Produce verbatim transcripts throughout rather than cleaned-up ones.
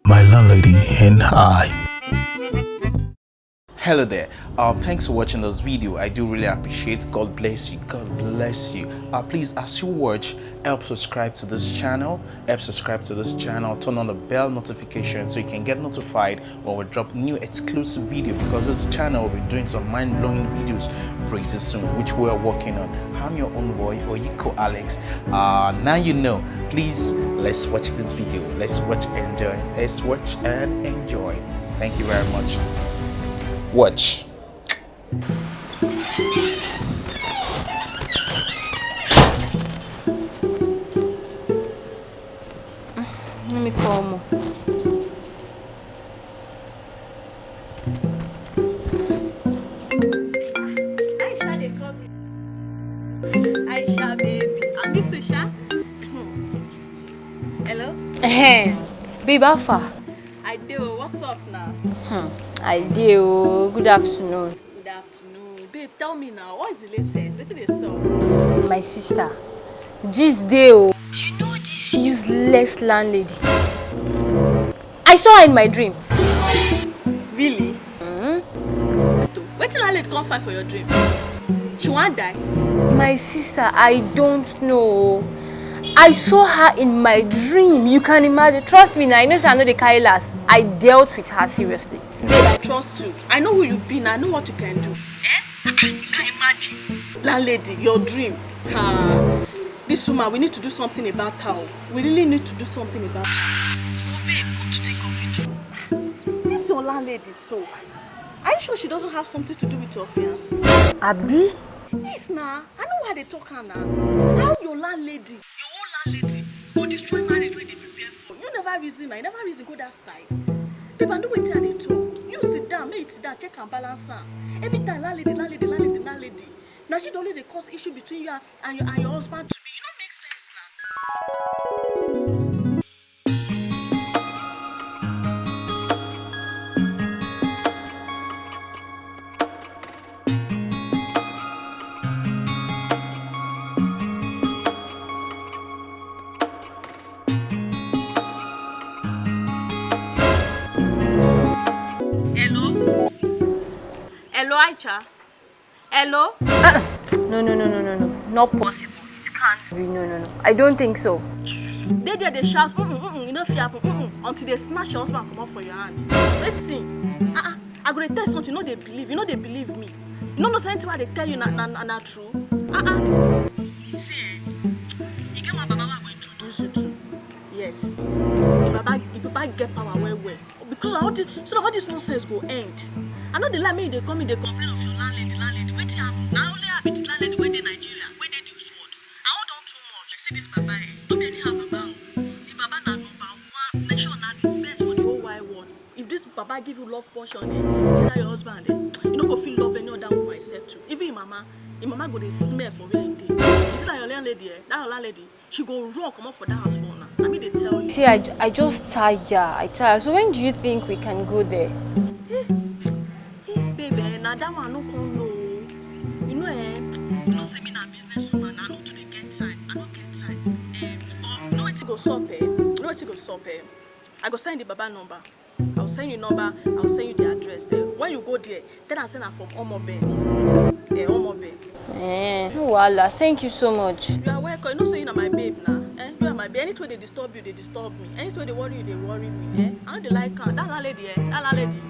My landlady and I. Hello there. Um, thanks for watching this video. I do really appreciate. God bless you. God bless you. Uh, please, as you watch, help subscribe to this channel. Help subscribe to this channel. Turn on the bell notification so you can get notified when we drop new exclusive video, because this channel will be doing some mind-blowing videos pretty soon, which we're working on. I'm your own boy, Oyiko Alex. Uh, now you know. Please, let's watch this video. Let's watch, enjoy. Let's watch and enjoy. Thank you very much. Watch. Let me call Mo. Aisha, they call me. Aisha, baby. I miss you, Sha. Hello? Hey, babe, how far? I do. What's up now? Hmm. I do. Good afternoon. Good afternoon. Babe, tell me now, what is the latest? Wetin dey sup? My sister, this day, oh. Do you know this useless landlady? I saw her in my dream. Really? Mm-hmm. Wetin landlady come find for your dream? She wan die? My sister, I don't know. I saw her in my dream. You can imagine. Trust me now, I know say I no dey carry last. I dealt with her seriously. Babe, I trust you. I know who you be and I know what you can do. Eh? You can imagine. Landlady, your dream. Ah, this woman, we need to do something about her. We really need to do something about her. Oh, babe, come to think of it. This your landlady so. Are you sure she doesn't have something to do with your fiancé? Abi? Yes, na. I know why they talk her now. How your landlady, your own landlady, go destroy marriage wey dey prepare for? You never reason na. You never reason go that side. Babe, I know wetin I dey talk. You sit down, make you sit down, check and balance am. Every time, landlady, landlady, landlady, landlady. Na she dey always dey cause issue between you and your, and your husband to me. E no make sense na. Hello? Hello, Aicha? Hello? Uh-uh. No, no, no, no, no, no. Not possible. It can't be. No, no, no. I don't think so. Dey there dey shout, "Mm-mm, mm-mm, e no fit happen, mm-mm," until they snatch your husband comot for your hand. Wetin? Ah, ah, I go dey tell something, you no dey believe, you no dey believe me. You no know say anything wey I dey tell you na, na, na, na true. Ah, ah. See, eh, e get one baba wey I go introduce you to. Yes. The baba, the baba get power well well. Because all this, so all this nonsense go end. I no dey like make you dey come in dey complain of your landlady, landlady. Wetin happen? Na only I be the landlady wey dey Nigeria, wey dey this world. I hold on too much. See this baba, eh? No be anyhow baba o. The baba na number one. Nation na the best for the whole wide world. If this baba give you love portion, eh, see that your husband, eh, you no go feel love any other woman except you. Even your mama, your mama go dey smell for where you dey. You see that your landlady, eh? That your landlady, she go run comot for that house for una. I mean, they tell you. See, I, I just tire. I tire. So when do you think we can go there? Hey, babe, eh, na that one no come low. You know, eh? You know, say me na business woman. I no too dey get time. I no get time. Eh, but you know wetin go sup, eh? You know wetin go sup, eh? I go send the baba number. I'll send you number, I'll send you the address. Eh, when you go there, tell am say na from Omobe. Eh, Omobe. Eh, no wahala. Thank you so much. You are welcome. You know say you na my babe na. Eh, you are my babe. Anything wey dey disturb you, dey disturb me. Anything wey dey worry you, dey worry me. Eh, I no dey like am. That landlady, eh, that landlady,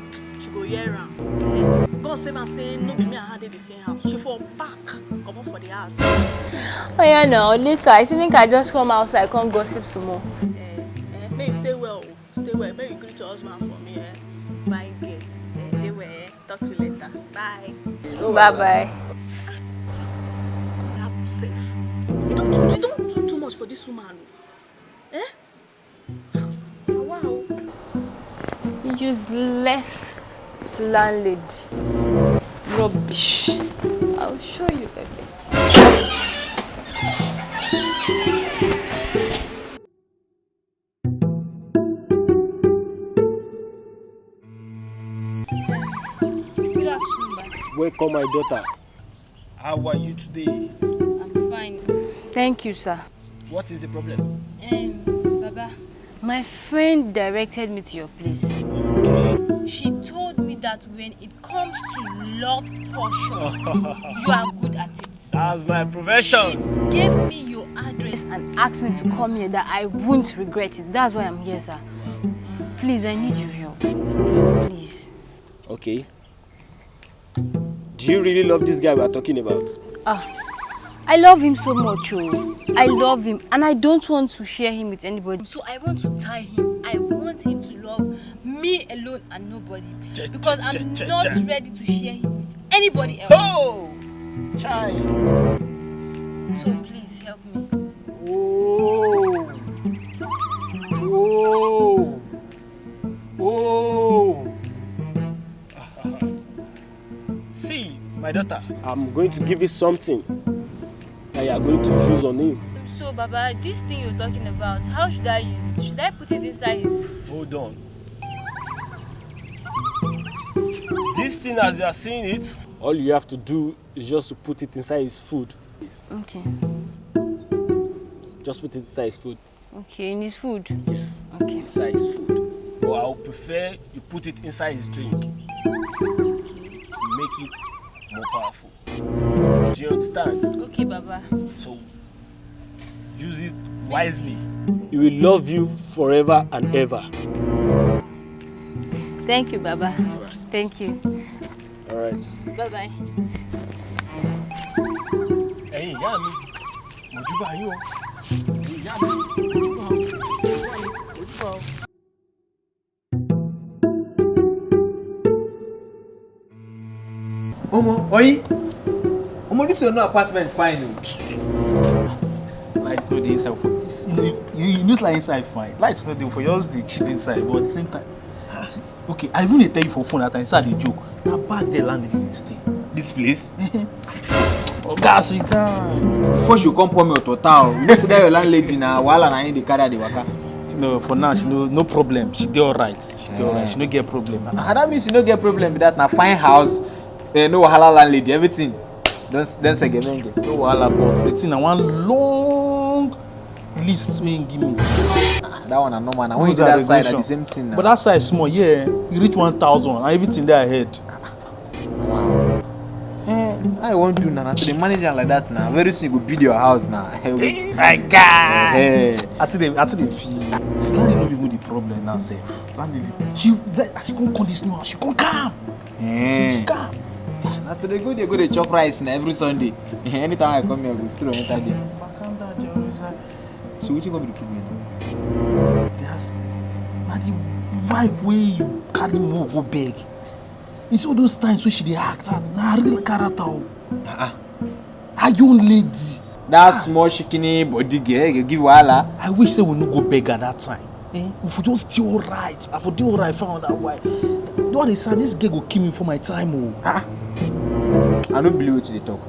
she go hear am. Eh, God save am say no be me and her dey the same house. She for back, comot for the house. Oh yeah, no. Later, I think I just come outside, come gossip some more. Eh, eh, may you stay well. Stay well. May you greet your husband for me, eh? Fine girl. Eh, dey well, eh? Talk to you later. Bye. Bye bye. That safe. You don't do, you don't do too much for this woman. Eh? Wow. Useless landlady. Rubbish. I'll show you, baby. Good afternoon, ma. Welcome, my daughter. How are you today? I'm fine. Thank you, sir. What is the problem? Um, Baba, My friend directed me to your place. She told me that when it comes to love portion, you are good at it. That's my profession. She gave me your address and asked me to come here, that I won't regret it. That's why I'm here, sir. Please, I need your help. Please. Okay. Do you really love this guy we are talking about? Ah, I love him so much, oh. I love him, and I don't want to share him with anybody. So I want to tie him. I want him to love me alone and nobody. Because I'm not ready to share him with anybody else. Oh! Child. So please help me. Oh! Oh! Oh! See, my daughter, I'm going to give you something that you are going to use on him. So, Baba, this thing you're talking about, how should I use it? Should I put it inside his... Hold on. This thing, as you are seeing it, all you have to do is just to put it inside his food. Okay. Just put it inside his food. Okay, in his food? Yes. Okay. Inside his food. But I would prefer you put it inside his drink. Make it more powerful. Do you understand? Okay, Baba. So, use it wisely. He will love you forever and ever. Thank you, Baba. All right. Thank you. All right. Bye-bye. Ẹ̀yin ìyá mi, mojúbà yín o. Ẹ̀yin ìyá mi, mojúbà o. Mojúbà o. Omo, Oyi. Omo, this your new apartment fine o. Light no dey inside for this. You know, you, you know like inside fine. Light no dey for yours, dey chill inside, but at the same time, ah, see, okay, I even dey tell you for phone that time, say I dey joke. Na back there landlady dey stay. This place? Oga, sit down. Before she come pour me hot water o. You know say that your landlady na wahala na him dey carry dey waka. No, for now, she no, no problem. She dey alright. She dey alright. She no get problem. Ah, that means she no get problem be that. Na fine house, eh, no wahala landlady, everything. Don, don segement. No wahala, but the thing na one long list wey him give me. Ah, that one na normal na. When you dey that side, na the same thing na. But that side small, yeah. You reach one thousand, and everything dey ahead. Wow. Eh, I wan do na, na to dey manage am like that na. Very soon you go build your house na. Eh, my guy. Eh. I too dey, I too dey feel. See, landlady no be even the problem now sef. Landlady, she, like, as she come come this new house, she come calm. Eh. She calm. Na to dey go dey go dey chop rice na every Sunday. Eh, anytime I come here, I go stroll enter there. Calm down, Jehovah. So wetin go be the problem now? They ask me, na the wife wey you carry me go beg. You see all those times wey she dey act, ah, na real character o. Ah, ah. Her own lady. That small shikini body girl, you give wahala. I wish say we no go beg at that time. Eh? We for just dey alright. I for dey alright for that wife. Don't understand, this girl go kill me for my time o. Ah, ah. I no believe what you dey talk.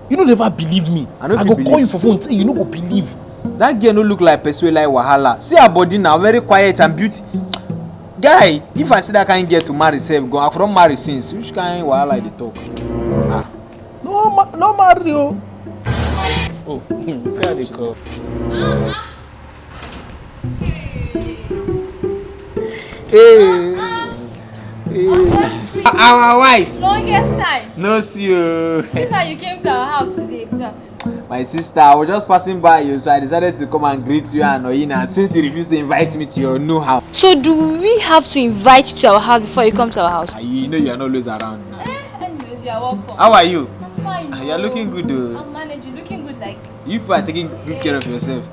You no never believe me. I no fit believe. I go call you for phone, say you no go believe. That girl no look like person wey like wahala. See her body now, very quiet and beauty. Guy, if I see that kind girl to marry sef, go, I for don marry since. Which kind wahala you dey talk? Ah. No, ma-, no marry o. Oh, see how they call. Hey. Hey. Our wife. Longest time. No see you. This how you came to our house today. My sister, I was just passing by you, so I decided to come and greet you and Oyina. Since you refused to invite me to your new house. So do we have to invite you to our house before you come to our house? Ah, you know you are not always around now. Eh, anyways, you are welcome. How are you? I'm fine. Ah, you are looking good, though. I'm managing, looking good like this. You people are taking good care of yourself.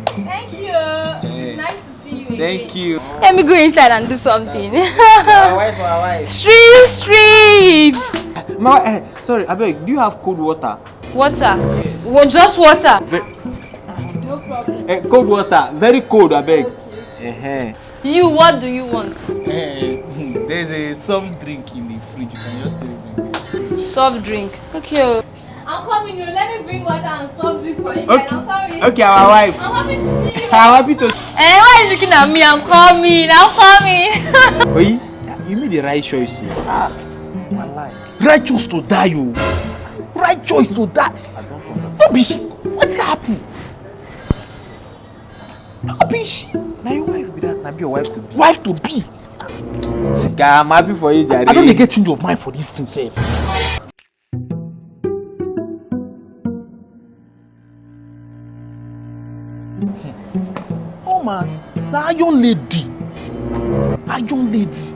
Thank you. Eh. It's nice to see you again. Thank you. Let me go inside and do something. Our wife, our wife. Street, street. My, eh, sorry, abeg, do you have cold water? Water? Yes. Well, just water. Ve- No problem. Eh, cold water, very cold, abeg. Okay. Eh, eh. You, what do you want? Eh, there's a soft drink in the fridge. You can just take it from the fridge. Soft drink. Okay. I'm coming, you. Let me bring water and soft drink for you. Okay. I'm coming. Okay, our wife. I'm happy to see you. I'm happy to. Eh, why are you looking at me? I'm coming. I'm coming. Oyi, you made the right choice here. Ah, my life. Right choice to die, you. Right choice to die. I don't understand. No be she. What happened? Abi she na your wife be that? Na be your wife to be. Wife to be. See, guy, I'm happy for you, Jare. I don't dey get change of mind for this thing sef. Oh man, na iron lady. Iron lady.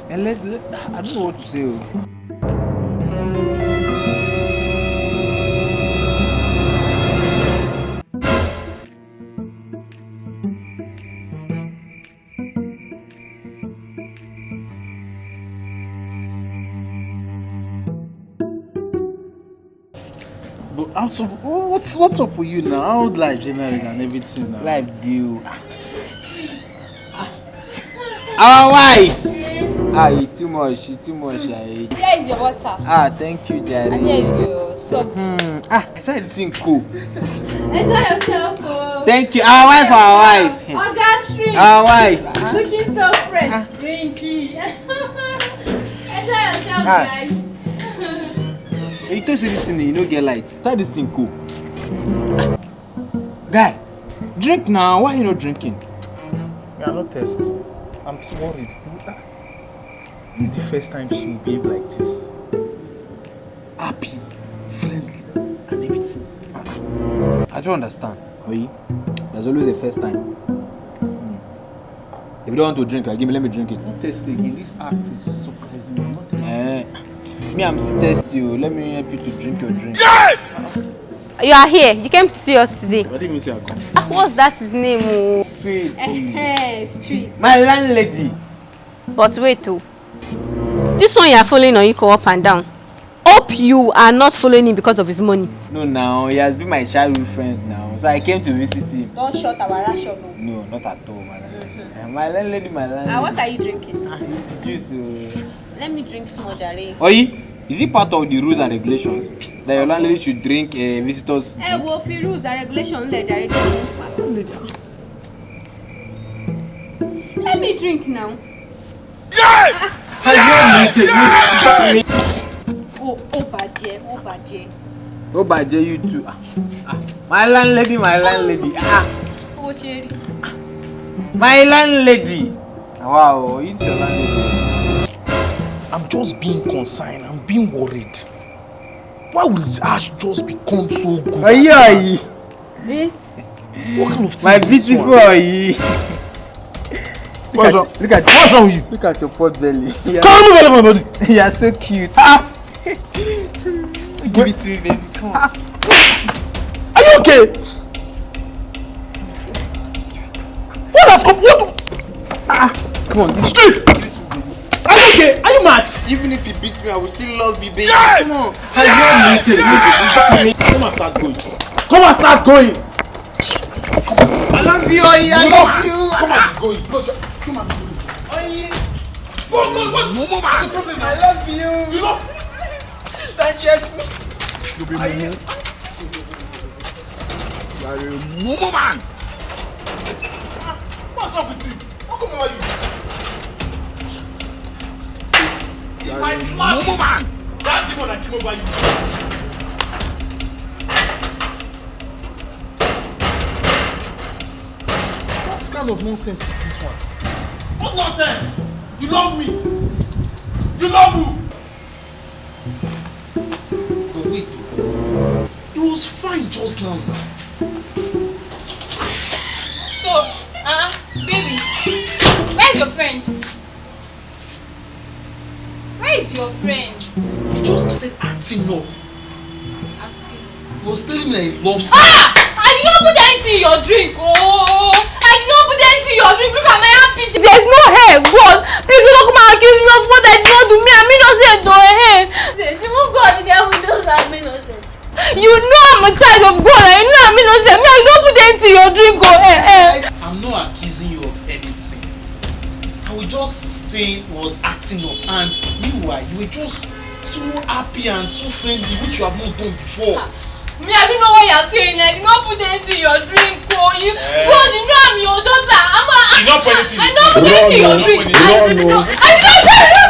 And let, let, I don't know what to say. Oh. But also, what's what's up with you now? How life generally and everything now? Life deal. Our wife. Ah, you too much. You too much. I... Here is your water. Ah, thank you, Jare. And here is your soft. Hmm. Ah, I said this thing cool. Enjoy yourself, oh. Thank you. Our wife, our wife. Oga Street. Our wife. Looking so fresh. Ah. Drink it. Enjoy yourself, ah, guys. You told say this thing, you no get light. Try this thing cool. Guy, drink now. Why you not drinking? Me, I no test. I'm worried. This is the first time she behave like this. Happy, friendly, and everything. I don't understand. Oyi, there's always a first time. Hmm. If you don't want to drink, I give me, let me drink it. Not test again. This act is surprising me. Not test. Eh, me, I'm still thirsty. Oh. Let me help you to drink your drink. You are here. You came to see us today. I didn't even see her come. Ah, what's that his name? Oh? Street. Eh, eh, street. My landlady. But wait, oh. This one you are following Oyinko up and down. Hope you are not following him because of his money. No, now he has been my childhood friend now, so I came to visit him. Don't shut our ration. No, not at all, madam. Mm-hmm. Eh, my landlady, my landlady. Ah, what are you drinking? Ah, juice. Oh. Let me drink small, Jare. Oyi, is it part of the rules and regulations that your landlady should drink uh, visitors' drink? Eh, well, if rules and regulations, let Jare go. Let me drink now. Yes! Ó bàjẹ́, ó bàjẹ́. Ó bàjẹ́, you too. Ah, ah. My landlady, my landlady. Ah. Ó ṣe rí. My landlady. Wow, it's your landlady. I'm just being concerned. I'm being worried. Why would Ash just become so good? Aye, aye. Eh? What kind of thing? My is this beautiful one? Oyi. What's wrong? Look at, what's wrong with you? Look at your pot belly. Come on, move out of my body. You are so cute. Ah! Give it to me, baby. Come on. Ah! Are you okay? What has come? What? Ah! Come on, straight. Are you okay? Are you mad? Even if he beats me, I will still love you, baby. Yes! Come on. Are you okay? Come and start going. Come and start going. I love you, Oyi. I love you. Come and go. Go, come and go. Oyi. Go, go, go. Mumu man. What's the problem? I love you. You love me? Don't chase me. You be mumu. You are a mumu man. Ah, what's up with you? How come over you? If I slap you, that demon that came over you. What kind of nonsense is this one? What nonsense? You love me? You love who? But wait, oh. It was fine just now. So, uh, baby, where's your friend? Where is your friend? He just started acting up. Acting? He was telling me that he loves me. Ah! I did not put anything in your drink. Oh, I did not put anything in your drink. Look at my armpit. There's no hair. God, please don't come and accuse me of what I did not do. Me, I'm innocent, though. Eh? Even God in heaven knows I'm innocent. You know I'm a child of God. I know I'm innocent. Me, I don't put anything in your drink. Oh, eh, eh. I'm not accusing you of anything. I was just saying he was acting up, and meanwhile, you were just so happy and so friendly, which you have not done before. Ah, me, I don't know what you're saying. I did not put anything in your drink. Oh, you, eh. God, you know I'm your daughter. I'm a, I, you not put anything I, I in not put anything in your drink. You don't know. I did not put.